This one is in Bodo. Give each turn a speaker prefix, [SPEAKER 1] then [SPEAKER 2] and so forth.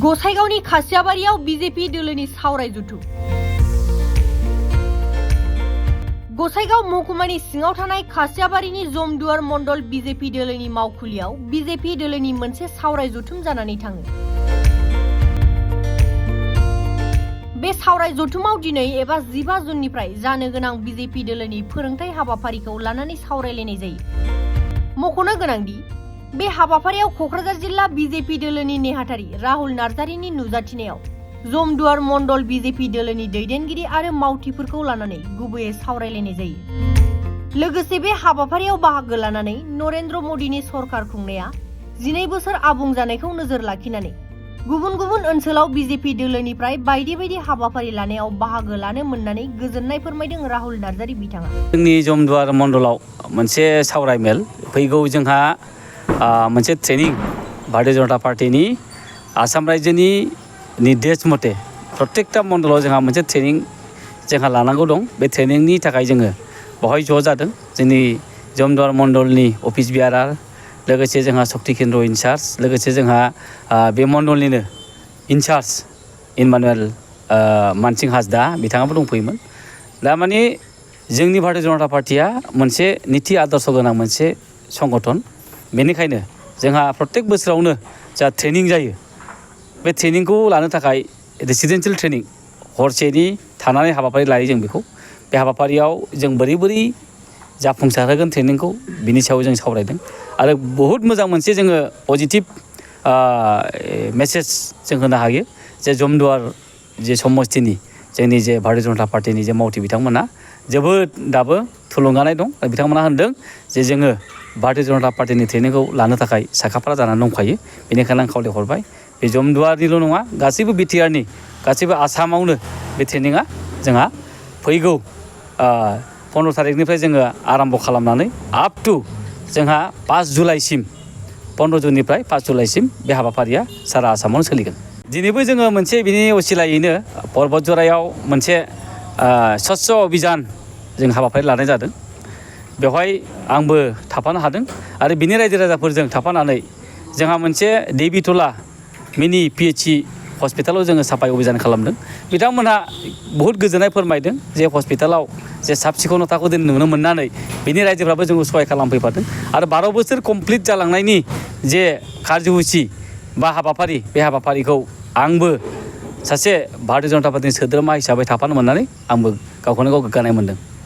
[SPEAKER 1] गसाइगावनि खासियाबारियाव बीजेपी दोलोनि सावराय जुथु। गसाइगाव महकुमानि सिङाव थानाय खासियाबारिनि जमदुवार मण्डल बीजेपी दोलोनि मावखुलियाव बीजेपी दोलोनि मोनसे सावराय जथुम जानानै थाङो। बे सावराय जथुमाव दिनै एबा 15 जुननिफ्राय जानो गोनां बीजेपी दोलोनि फोरोंथाय हाबाफारिखौ लानानै सावरायलायनाय जायो। मख'नो गोनांदि बे हाबाफारियाव क'क्राझार जिल्ला बीजेपी दोलोनि नेहाथारि राहुल नार्जारिनि नुजाथिनायाव जमदुवार मण्डल बीजेपी दोलोनि दैदेनगिरि आरो मावथिफोरखौ लानानै गुबैयै सावरायलायनाय जायो। लोगोसे बे हाबाफारियाव बाहागो लानानै नरेन्द्र मदिनि सरकार खुंनाया 12 बोसोर आबुं जानायखौ नोजोर लाखिनानै गुबुन गुबुन ओनसोलाव बीजेपी दोलोनिफ्राय बायदि बायदि हाबाफारि लानायाव बाहागो लानो मोननानै गोजोननाय फोरमायदों राहुल नार्जारि बिथाङा।
[SPEAKER 2] जोंनि जमदुवार मण्डलाव मोनसे सावराय मेल फैगौ जोंहा मोनसे ट्रेनिं भारतीय जनता पार्टीनि आसाम रायजोनि निर्देश मथे प्रत्येकटा मण्डलाव जोंहा मोनसे ट्रेनिं जोंहा लानांगौ दं। बे ट्रेनिंनि थाखाय जोङो बेवहाय ज' जादों। जोंनि जमदुवार मण्डलनि अफिस बियारार लोगोसे जोंहा शक्ति केन्द्र इनचार्ज लोगोसे जोंहा बे मण्डलनिनो इनचार्ज इमानुएल मानसिं हासदा बिथाङाबो दंफैयोमोन। दा माने जोंनि भारतीय जनता पार्टीया मोनसे नीति आदर्श गोनां मोनसे संगठन। बेनिखायनो जोंहा प्रत्येक बोसोरावनो जा ट्रेनिं जायो बे ट्रेनिंखौ लानो थाखाय रेसिडेन्सियेल ट्रेनिं हरसेनि थानानै हाबाफारि लायो जों बेखौ। बे हाबाफारियाव जों बोरै जाफुंसार होगोन ट्रेनिंखौ बिनि सायाव जों सावरायदों आरो बहुद मोजां मोनसे जोङो पजिटिभ मेसेज जों होनो हायो जे जमदुवार जे समस्तिनि जोंनि जे भारतीय जनता पार्टीनि जे मावथि बिथांमोना जोबोद दाबो थुलुंगानाय दं। बिथांमोना होनदों जे जोङो भारतीय जनता पार्टीनि ट्रेनिंखौ लानो थाखाय साखाफारा जानानै दंखायो। बेनिखायनो आं खावलायहरबाय बे जमदुवारनिल' नङा गासैबो बिटिआरनि गासैबो आसामावनो बे ट्रेनिंआ जोंहा फैगौ 15 तारिखनिफ्राय जोङो आराम्भ खालामनानै आप टु जोंहा 5 जुलाइसिम 15 जुननिफ्राय 5 जुलाइसिम बे हाबाफारिया सारा आसामावनो सोलिगोन। दिनैबो जोङो मोनसे बिनि असिलायैनो पर्बतजरायाव मोनसे स्वच्छ अभियान जों हाबाफारि लानाय जादों। बेवहाय आंबो थाफानो हादों आरो बिनि रायजो राजाफोरजों थाफानानै जोंहा मोनसे देबिटला मिनि पिएचसि हस्पिटालाव जोङो साफाय अभियान खालामदों। बिथांमोनहा बहुद गोजोननाय फोरमायदों जे हस्पिटालाव जे साब सिखोनताखौ दिनै नुनो मोननानै बिनि रायजोफ्राबो जोंखौ सहाय खालामफैफादों आरो 12 बोसोर कमप्लिट जालांनायनि जे कार्यसुचि बा हाबाफारि बे हाबाफारिखौ आंबो सासे भारतीय जनता पार्टीनि सोद्रोमा हिसाबै थाफानो मोननानै आंबो गावखौनो गाव गोग्गानाय मोनदों।